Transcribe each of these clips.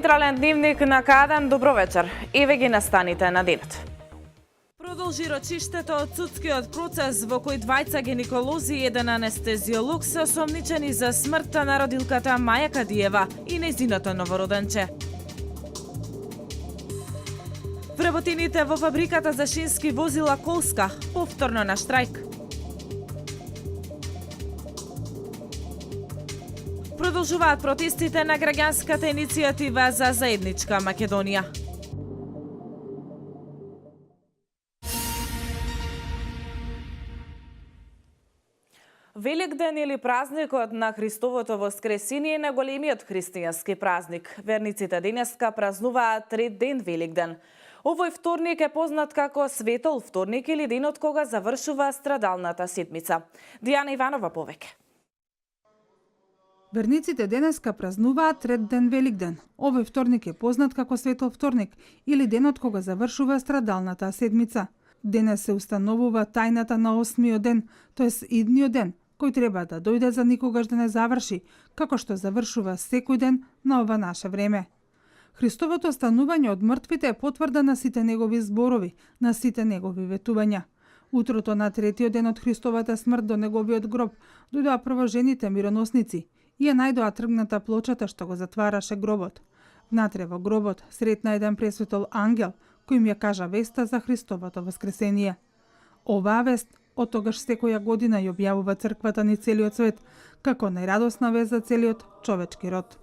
Централен дневник на К1, добро вечер. Еве ги настаните на денот. Продолжи рочиштето од судскиот процес во кој двајца гинеколози и еден анестезиолог се осомничени за смртта на родилката Маја Кадиева и нејзиното новороденче. Вработените во фабриката за шински возила Колска повторно на штрајк. Продолжуваат протестите на граѓанската иницијатива за заедничка Македонија. Великден или празникот на Христовото воскресение е најголемиот христијански празник. Верниците денеска празнуваат трет ден Великден. Овој вторник е познат како Светол вторник или денот кога завршува страдалната седмица. Дијана Иванова повеќе. Верниците денеска празнуваат трет ден Великден. Овој вторник е познат како Светол вторник или денот кога завршува страдалната седмица. Денес се установува тајната на 8-миот ден, тоест идниот ден, кој треба да дојде за никогаш да не заврши, како што завршува секој ден на ова наше време. Христовото станување од мртвите е потврда на сите негови зборови, на сите негови ветувања. Утрото на третиот ден од Христовата смрт до неговиот гроб дојдоа прво жените мироносници и ја најдоа тргната плочата што го затвараше гробот. Внатре во гробот сретна еден пресветол ангел кој им ја кажа веста за Христовото воскресение. Оваа вест од тогаш секоја година ја објавува црквата ни целиот свет како најрадосна вест за целиот човечки род.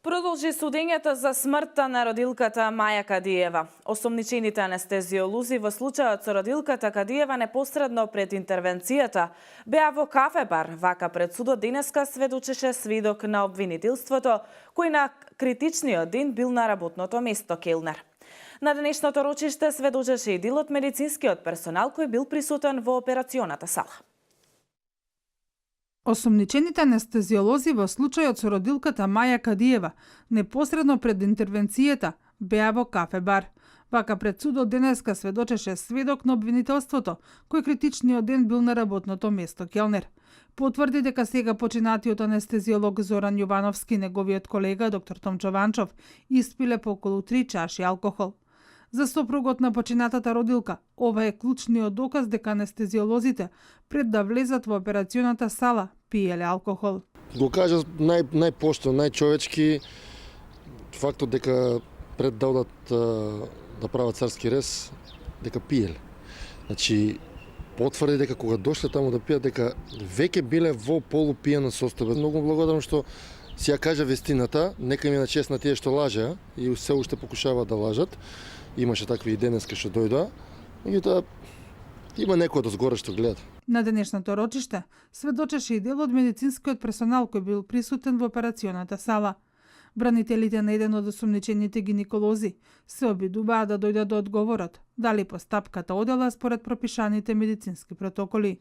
Продолжи судењето за смртта на родилката Маја Кадиева. Осомничените анестезиолози во случајот со родилката Кадиева непосредно пред интервенцијата беа во кафе-бар. Вака пред судот денеска сведочеше сведок на обвинителството, кој на критичниот ден бил на работното место келнер. На денешното рочиште сведочеше и дел од медицинскиот персонал кој бил присутен во операционата сала. Осомничените анестезиолози во случајот со родилката Маја Кадиева непосредно пред интервенцијата беа во кафе-бар. Вака пред судот денеска сведочеше сведок на обвинителството, кој критичниот ден бил на работното место келнер. Потврди дека сега починатиот анестезиолог Зоран Јовановски и неговиот колега доктор Томчо Ванчов испиле по околу 3 чаши алкохол. За сопругот на починатата родилка, ова е клучниот доказ дека анестезиолозите пред да влезат во операционата сала пиеле алкохол. Го кажа најпоштено, најчовечки фактот дека пред да одат да прават царски рез, дека пиеле. Значи, потврди дека кога дошле таму да пијат, дека веќе биле во полупијано состојба. Многу благодарам што си ја кажа вестината, нека им е на чест на тие што лажеа и се уште покушаваат да лажат. Имаше такви и денеска што дојдоа, меѓутоа има некој од згоре што гледа. На денешното рочиште сведочеше и дел од медицинскиот персонал кој бил присутен во операционата сала. Бранителите на еден од осомничените гинеколози се обидуваа да дојдат до одговорот дали постапката одела според пропишаните медицински протоколи.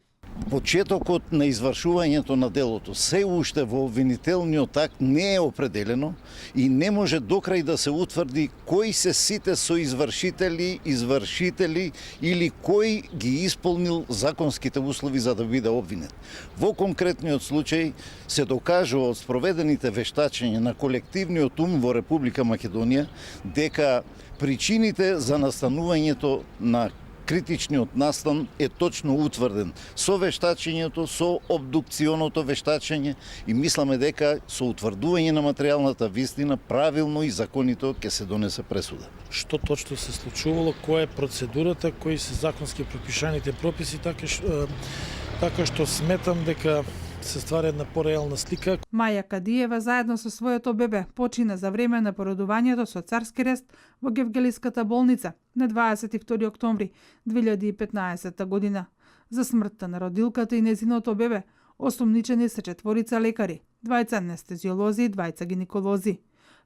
Почетокот на извршувањето на делото се уште во обвинителниот акт не е определено и не може докрај да се утврди кои се сите соизвршители, извршители или кој ги исполнил законските услови за да биде обвинет. Во конкретниот случај се докажува од спроведените вештачења на колективниот ум во Република Македонија дека причините за настанувањето на критичниот настан е точно утврден со вештачењето, со обдукционото вештачење и мисламе дека со утврдување на материјалната вистина правилно и законито ќе се донесе пресуда. Што точно се случувало, која е процедурата, кои се законски пропишаните прописи, така што сметам дека се ствара една пореална слика. Маја Кадиева заедно со своето бебе почина за време на породувањето со царски рест во Гевгелиската болница на 22 октомври 2015 година. За смртта на родилката и незиното бебе осомничени се 4 лекари, 2 анестезиолози и 2 гинеколози.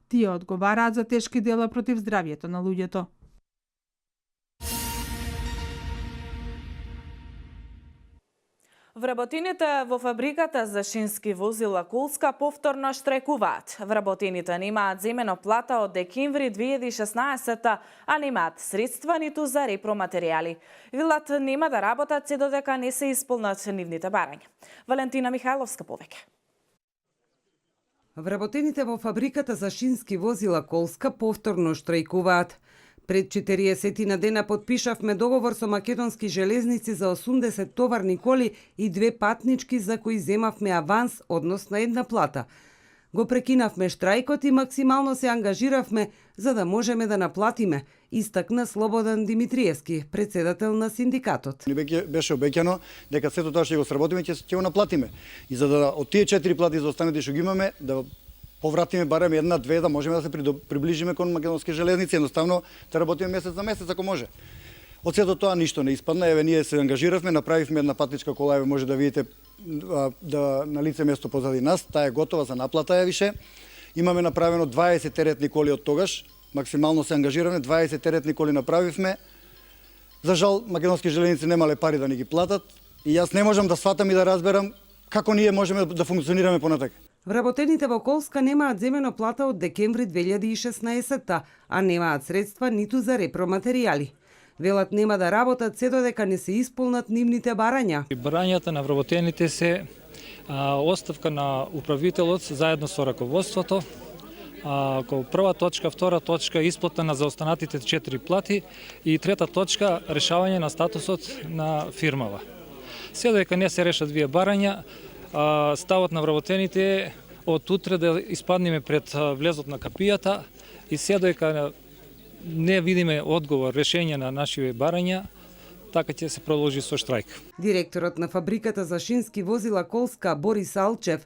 Тие одговараат за тешки дела против здравјето на луѓето. Вработените во фабриката за шински возила Колска повторно штрекуваат. Вработените немаат земено плата од декември 2016, а немаат средства ниту за репроматеријали. Велат нема да работат се додека не се исполнат нивните барања. Валентина Михајловска повеќе. Вработените во фабриката за шински возила Колска повторно штрајкуваат. Пред 40 дена подпишавме договор со Македонски железници за 80 товарни коли и 2 патнички за кои земавме аванс, односно една плата. Го прекинавме штрајкот и максимално се ангажиравме за да можеме да наплатиме, истакна Слободан Димитриевски, председател на синдикатот. Ни беше обеќано дека сето тоа што го сработиме ќе го наплатиме. И за да од тие 4 плати за останати што ги имаме, да повратиме барем една-две, да можеме да се приближиме кон Македонски железници, едноставно да работиме месец за месец ако може. Од сето тоа ништо не испадна. Еве ние се ангажиравме, направивме една патничка кола, еве може да видите на лице место позади нас, таа е готова за наплата е више. Имаме направено 20 теретни коли од тогаш, максимално се ангажираме, 20 теретни коли направивме. За жал Македонски железници немале пари да ни ги платат и јас не можам да сватам и да разберам како ние можеме да функционираме понатака. Вработените во Колска немаат земено плата од декември 2016, а немаат средства ниту за репроматеријали. Велат нема да работат се додека не се исполнат нивните барања. Барањата на вработените се оставка на управителот заедно со раководството, како прва точка, втора точка исплата на заостанатите 4 плати и трета точка решавање на статусот на фирмава. Се додека не се решат вие барања, ставот на вработените е од утре да испаднеме пред влезот на капијата и се додека не видиме одговор, решење на нашите барања, така ќе се продолжи со штрајк. Директорот на фабриката за шински возила Колска Борис Алчев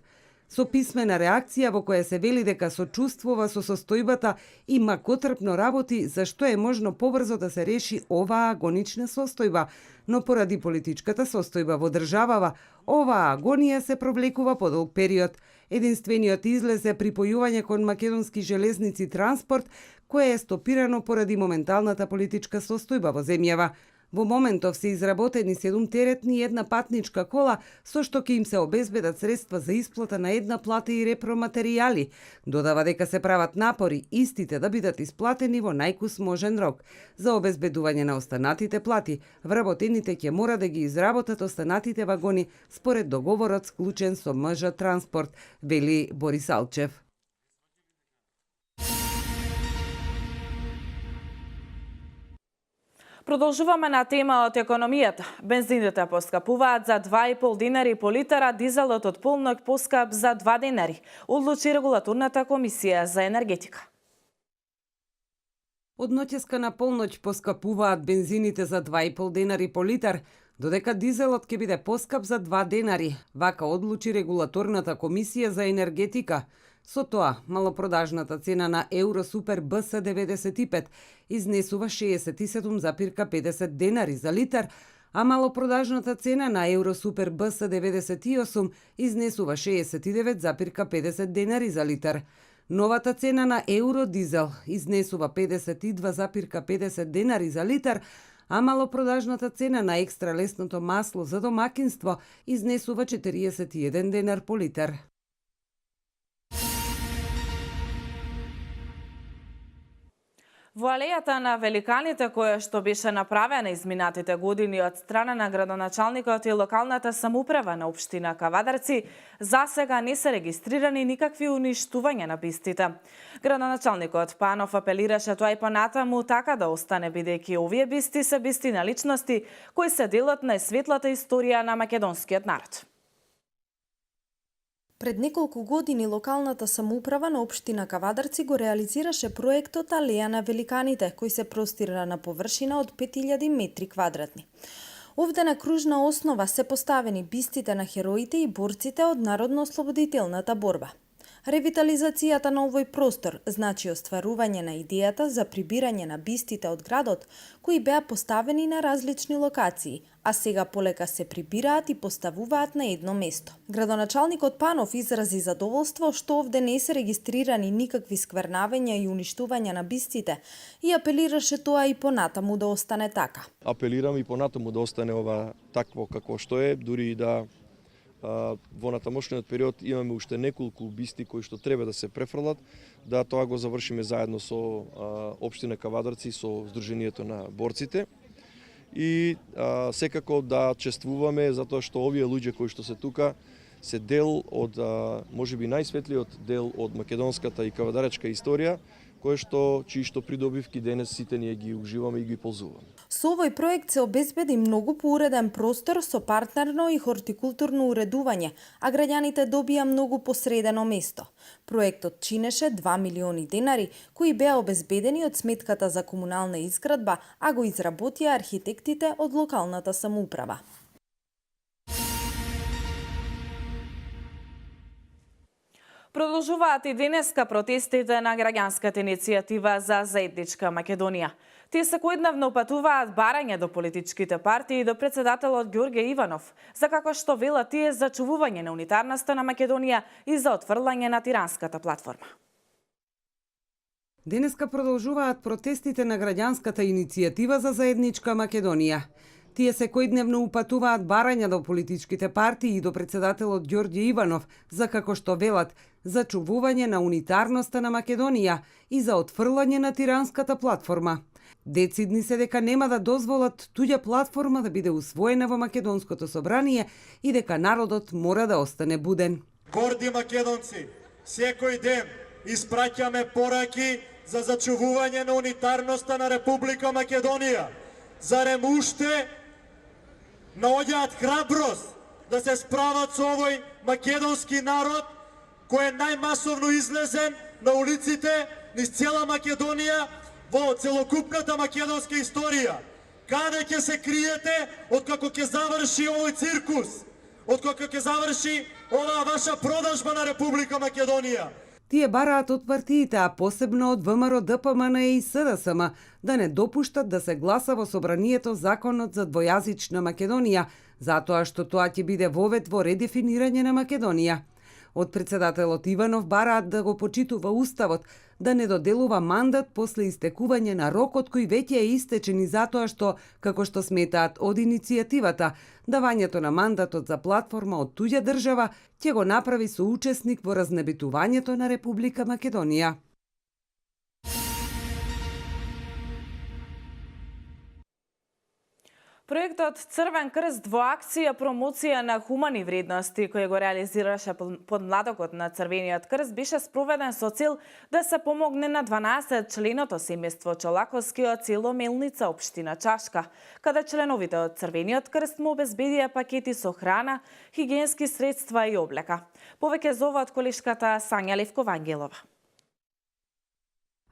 со писмена реакција во која се вели дека сочувствува со состојбата и макотрпно работи за што е можно побрзо да се реши оваа агонична состојба, но поради политичката состојба во државава, оваа агонија се провлекува по долг период. Единствениот излез е припојување кон Македонски железници транспорт, кое е стопирано поради моменталната политичка состојба во земјава. Во моментов се изработени 7 теретни и една патничка кола, со што ќе им се обезбедат средства за исплата на една плата и репроматеријали. Додава дека се прават напори истите да бидат исплатени во најкус можен рок. За обезбедување на останатите плати, вработените ќе мора да ги изработат останатите вагони според договорот склучен со МЖ Транспорт, вели Борис Алчев. Продолжуваме на тема од економијата. Бензините поскапуваат за 2,5 динари по литар, а дизелот од полнок поскап за 2 динари, одлучи регулаторната комисија за енергетика. Од ноќеска на полноќ поскапуваат бензините за 2,5 динари по литар, додека дизелот ќе биде поскап за 2 денари, вака одлучи регулаторната комисија за енергетика. Со тоа, малопродажната цена на Евросупер БС 95 изнесува 67,50 денари за литар, а малопродажната цена на Евросупер БС 98 изнесува 69,50 денари за литар. Новата цена на Евродизел изнесува 52,50 денари за литар, а малопродажната цена на екстра лесното масло за домакинство изнесува 41 денар по литар. Во алејата на великаните, која што беше направена изминатите години од страна на градоначалникот и локалната самоуправа на општина Кавадарци, засега не се регистрирани никакви уништувања на пистите. Градоначалникот Панов апелираше тоа и понатаму така да остане, бидејќи овие бисти се бисти на личности кои се делот на светлата историја на македонскиот народ. Пред неколку години локалната самоуправа на општина Кавадарци го реализираше проектот Алеја на великаните, кој се простира на површина од 5000 метри квадратни. Овде на кружна основа се поставени бистите на хероите и борците од народно-ослободителната борба. Ревитализацијата на овој простор значи остварување на идејата за прибирање на бистите од градот, кои беа поставени на различни локации, а сега полека се прибираат и поставуваат на едно место. Градоначалникот Панов изрази задоволство што овде не се регистрирани никакви сквернавања и уништувања на бистите и апелираше тоа и понатаму да остане така. Апелирам и понатаму да остане ова такво како што е, дури и да во натамошниот период имаме уште неколку убисти кои што треба да се префрлат, да тоа го завршиме заедно со општина Кавадарци, со Сдруженијето на борците. И секако да чествуваме затоа што овие луѓе кои што се тука се дел од можеби најсветлиот дел од македонската и кавадаречка историја, чии што придобивки денес сите ние ги уживаме и ги ползуваме. Со овој проект се обезбеди многу поуреден простор со партнерно и хортикултурно уредување, а граѓаните добија многу посредено место. Проектот чинеше 2 милиони денари, кои беа обезбедени од сметката за комунална изградба, а го изработија архитектите од локалната самоуправа. Продолжуваат и денеска протестите на граѓанската иницијатива за заедничка Македонија. Тие секојдневно патуваат барање до политичките партии и до председателот Ѓорѓе Иванов, за како што велат тие зачувување на унитарноста на Македонија и за отфрлање на тиранската платформа. Денеска продолжуваат протестите на граѓанската иницијатива за заедничка Македонија. Тие секојдневно упатуваат барања до политичките партии и до председателот Ѓорѓе Иванов, за како што велат зачувување на унитарноста на Македонија и за отфрлање на тиранската платформа. Децидни се дека нема да дозволат туѓа платформа да биде усвоена во Македонското собрание и дека народот мора да остане буден. Горди македонци, секој ден испраќаме пораки за зачувување на унитарноста на Република Македонија. Зарем уште наоѓаат храброст да се справат со овој македонски народ кој е најмасовно излезен на улиците низ цела Македонија во целокупната македонска историја. Каде ќе се криете откако ќе заврши овој циркус? Откако ќе заврши оваа ваша продажба на Република Македонија? Тие бараат од партиите, а посебно од ВМРО, ДПМН и СДСМ, да не допуштат да се гласа во собранието законот за двојазична Македонија, затоа што тоа ќе биде вовед во редефинирање на Македонија. Од председателот Иванов бараат да го почитува уставот, да не доделува мандат после истекување на рокот кој веќе е истечен и затоа што, како што сметаат од иницијативата, давањето на мандатот за платформа од туѓа држава ќе го направи соучесник во разнебитувањето на Република Македонија. Проектот Црвен крст во акција промоција на хумани вредности кој го реализираше подмладокот на Црвениот крст беше спроведен со цел да се помогне на 12 членото семејство Чолаковски од село Мелница, општина Чашка, каде членовите од Црвениот крст му обезбедија пакети со храна, хигиенски средства и облека. Повеќе за ова од колешката Сања Левкова-Ангелова.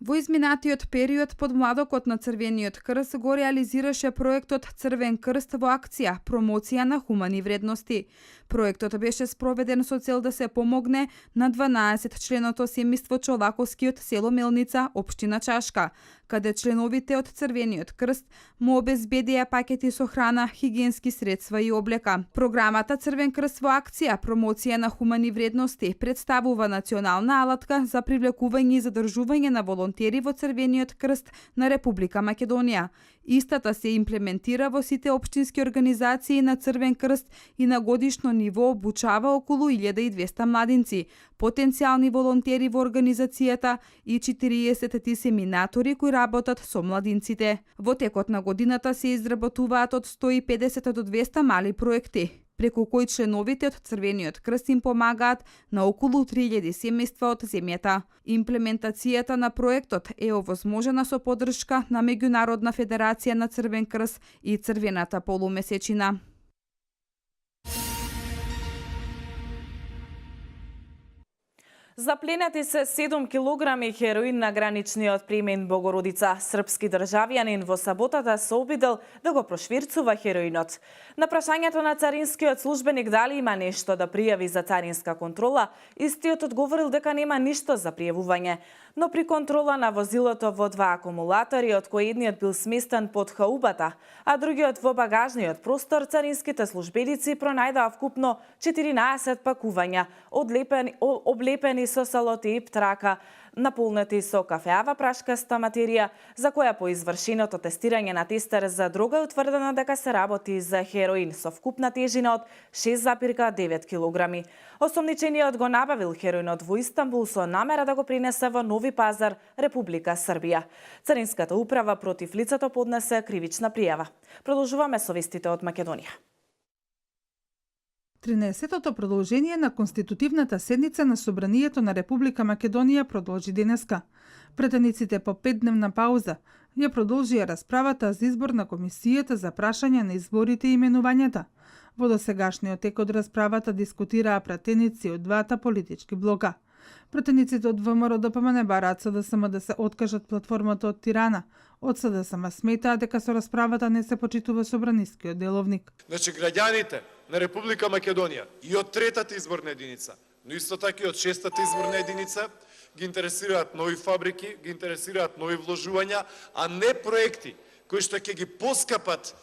Во изминатиот период подмладокот на Црвениот крст го реализираше проектот Црвен крст во акција промоција на хумани вредности. Проектот беше спроведен со цел да се помогне на 12 членото семејство Чолаковски од село Мелница, општина Чашка, каде членовите од Црвениот крст му обезбедија пакети со храна, хигиенски средства и облека. Програмата Црвен крст во акција промоција на хумани вредности представува национална алатка за привлекување и задржување на волонтери во Црвениот крст на Република Македонија. Истата се имплементира во сите општински организации на Црвен крст и на годишно ниво обучава околу 1200 младинци, потенцијални волонтери во организацијата и 40 семинатори кои работат со младинците. Во текот на годината се изработуваат од 150 до 200 мали проекти, преку кои членовите од Црвениот крст им помагаат на околу 3000 семејства од земјата. Имплементацијата на проектот е овозможена со поддршка на Меѓународна федерација на Црвен крст и Црвената полумесечина. Запленати се 7 килограми хероин на граничниот премин Богородица. Српски државјанин во саботата се обидел да го прошвирцува хероинот. На прашањето на царинскиот службеник дали има нешто да пријави за царинска контрола, истиот одговорил дека нема ништо за пријавување. Но при контрола на возилото во 2 акумулатори, од кои едниот бил сместен под хаубата, а другиот во багажниот простор, царинските службеници пронајдоа вкупно 14 пакувања, облепени пакети со салоти и птрака, наполнети со кафеава прашкаста материја, за која по извршеното тестирање на тестер за дрога е утврдено дека се работи за хероин со вкупна тежина од 6,9 килограми. Осомничениот го набавил хероинот во Истанбул со намера да го принесе во Нови Пазар, Република Србија. Царинската управа против лицето поднесе кривична пријава. Продолжуваме со вестите од Македонија. 13-тото продолжение на конститутивната седница на Собранието на Република Македонија продолжи денеска. Претениците по 5-дневна пауза ја продолжија расправата за избор на комисијата за прашање на изборите и именувањата. Во досегашниот тек од расправата дискутираа пратеници од двата политички блока. Пратениците од ВМРО ДПМН бараат СДСМ да се откажат платформата од Тирана. Од СДСМ сметаат дека со расправата не се почитува собранискиот деловник. Значи, граѓаните на Република Македонија и од третата изборна единица, но исто така и од шестата изборна единица, ги интересираат нови фабрики, ги интересираат нови вложувања, а не проекти кои што ќе ги поскапат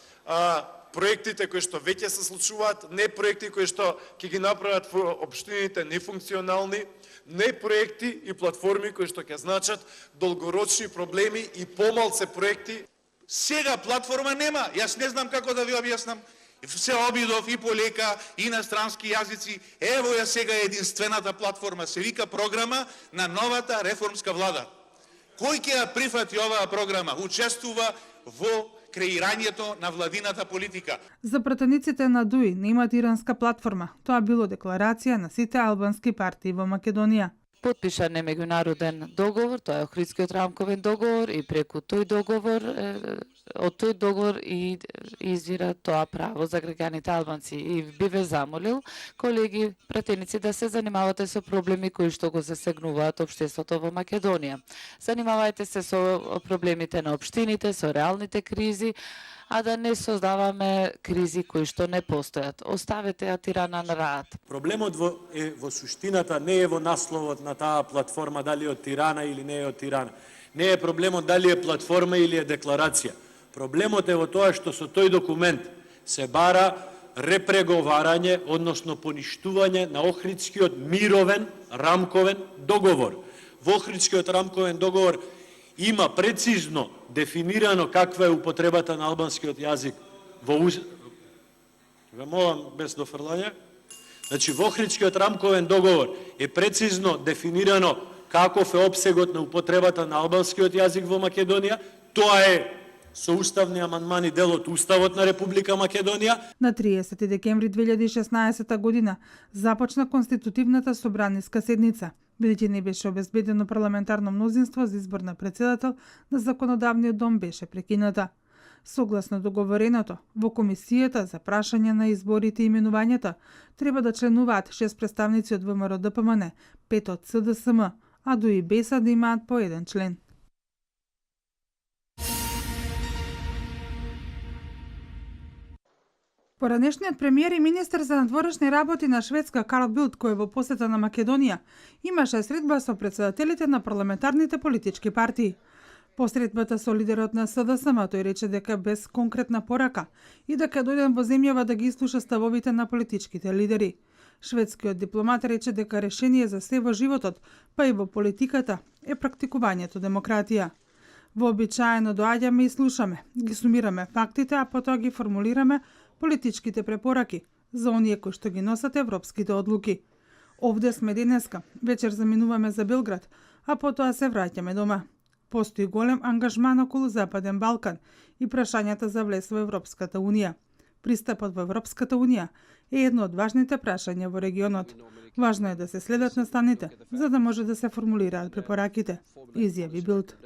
проектите кои што веќе се случуваат, не проекти кои што ќе ги направат во општините нефункционални, не проекти и платформи кои што ќе значат долгорочни проблеми и помалце проекти. Сега платформа нема. Јас не знам како да ви објаснам. Се обидов и по лека, и на странски јазици. Ево ја сега единствената платформа. Се вика програма на новата реформска влада. Кој ќе ја прифати оваа програма? Учествува во креирањето на владината политика. За пратениците на ДУИ нема иранска платформа. Тоа било декларација на сите албански партии во Македонија. Подпишан е меѓународен договор, тоа е Охридскиот рамковен договор и преку тој договор, од тој договор и извира тоа право за граѓаните албанци. И би ве замолил, колеги пратеници, да се занимавате со проблеми кои што го засегнуваат општеството во Македонија. Занимавајте се со проблемите на општините, со реалните кризи, а да не создаваме кризи кои што не постојат. Оставете ја Тирана на раат. Проблемот во суштината не е во насловот на таа платформа, дали е од Тирана или не е од Тирана. Не е проблемот дали е платформа или е декларација. Проблемот е во тоа што со тој документ се бара репреговарање, односно поништување на Охридскиот мировен рамковен договор. Во Охридскиот рамковен договор има прецизно дефинирано каква е употребата на албанскиот јазик во Ве молам без дофрлање. Значи, во Охридскиот рамковен договор е прецизно дефинирано каков е опсегот на употребата на албанскиот јазик во Македонија. Тоа е со уставни амандмани дел од Уставот на Република Македонија. На 30 декември 2016 година започна конститутивната собраниска седница, бидејќи не беше обезбедено парламентарно мнозинство за избор на председател на Законодавниот дом беше прекината. Согласно договореното, во комисијата за прашање на изборите и именувањата треба да членуваат 6 представници од ВМРО ДПМН, 5 од СДСМ, а ДУИ БЕСА да имаат по 1 член. Поранешниот премиер и министер за надворешни работи на Шведска Карл Билт, кој во посета на Македонија, имаше средба со претседателите на парламентарните политички партии. По средбата со лидерот на СДСМ, тој рече дека без конкретна порака и дека дојден во земјава да ги слуша ставовите на политичките лидери. Шведскиот дипломат рече дека решение за се во животот, па и во политиката, е практикувањето демократија. Вообичаено доаѓаме и слушаме, ги сумираме фактите, а потоа ги формулираме политичките препораки за оние кои што ги носат европските одлуки. Овде сме денеска, вечер заминуваме за Белград, а потоа се враќаме дома. Постои голем ангажман околу Западен Балкан и прашањата за влез во Европската Унија. Пристапот во Европската Унија е едно од важните прашања во регионот. Важно е да се следат настаните, за да може да се формулираат препораките, изјави Билт.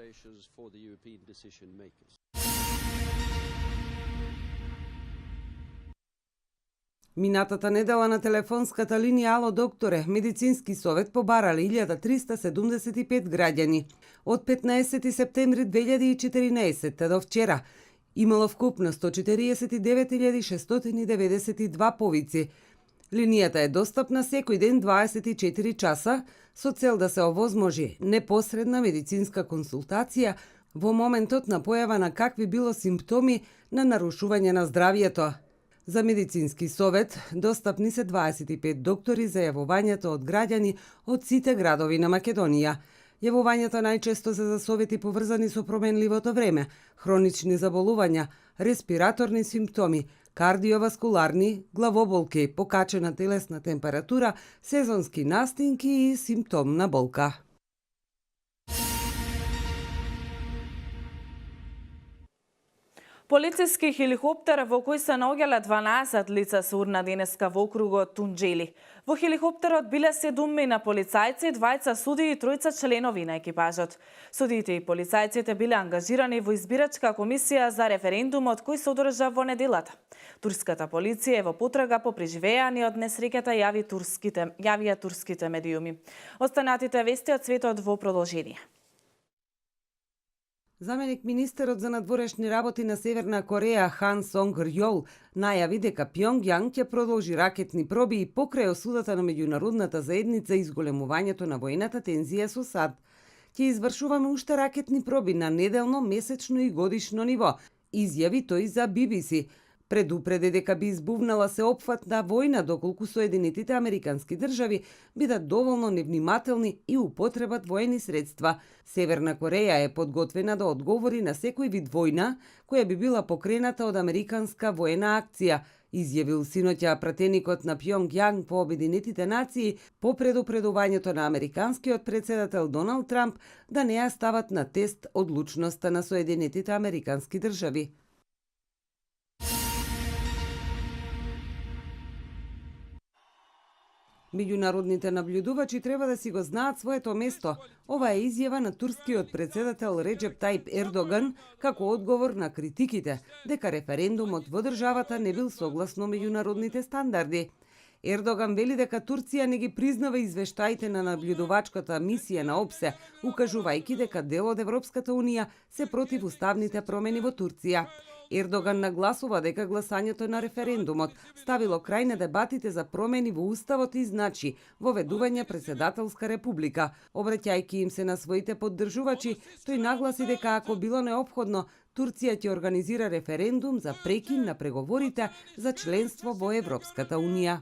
Минатата недела на телефонската линија Ало докторе, медицински совет побарале 1375 граѓани. Од 15 септември 2014 до вчера имало вкупно 149.692 повици. Линијата е достапна секој ден 24 часа со цел да се овозможи непосредна медицинска консултација во моментот на појава на какви било симптоми на нарушување на здравието. За медицински совет достапни се 25 доктори за јавувањето од граѓани од сите градови на Македонија. Јавувањата најчесто се за совети поврзани со променливото време, хронични заболувања, респираторни симптоми, кардиоваскуларни, главоболки, покачена телесна температура, сезонски настинки и симптомна болка. Полициски хеликоптер во кој се наоѓале 12 лица се урна денеска во округот Тунџели. Во хеликоптерот биле 7 полицајци, 2 судии и 3 членови на екипажот. Судиите и полицајците биле ангажирани во избирачка комисија за референдумот кој се одржа во неделата. Турската полиција е во потрага по преживеани од несреќата јавија турските медиуми. Останатите вести од светот во продолжение. Заменик министерот за надворешни работи на Северна Кореја Хан Сонг Рјол најави дека Пјонгјанг ќе продолжи ракетни проби и покрај осудата на меѓународната заедница и изголемувањето на војната тензија со САД. Ќе извршуваме уште ракетни проби на неделно, месечно и годишно ниво, изјави тој за BBC. Предупреди дека би избувнала сеопфатна војна доколку Соединетите Американски држави бидат доволно невнимателни и употребат воени средства. Северна Кореја е подготвена да одговори на секој вид војна која би била покрената од американска воена акција, изјавил синоќа пратеникот на Пјонгјанг по Обединетите нации по предупредувањето на американскиот председател Доналд Трамп да не ја стават на тест одлучноста на Соединетите Американски држави. Меѓународните наблюдувачи треба да си го знаат своето место. Ова е изјава на турскиот председател Реджеп Тајп Ердоган како одговор на критиките дека референдумот во државата не бил согласно меѓународните стандарди. Ердоган вели дека Турција не ги признава извештаите на наблюдувачката мисија на ОБСЕ, укажувајќи дека дел од Европската унија се против уставните промени во Турција. Ердоган нагласува дека гласањето на референдумот ставило крај на дебатите за промени во уставот и значи воведување председателска република. Обраќајќи им се на своите поддржувачи, тој нагласи дека ако било неопходно, Турција ќе организира референдум за прекин на преговорите за членство во Европската унија.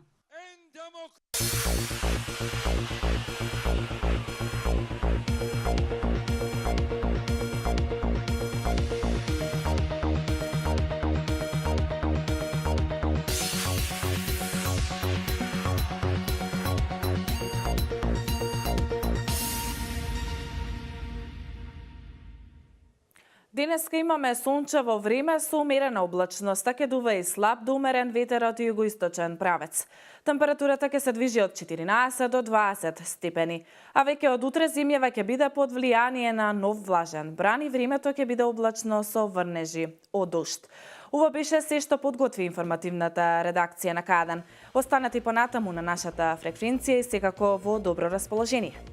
Денеска имаме сончево време со умерена облачност, ќе дува и слаб до умерен ветер од југоисточен правец. Температурата ќе се движи од 14 до 20 степени, а веќе од утре зимјава ќе биде под влијание на нов влажен бран и времето ќе биде облачно со врнежи од дожд. Ова беше се што подготви информативната редакција на Каден. Останете понатаму на нашата фреквенција и секако во добро расположение.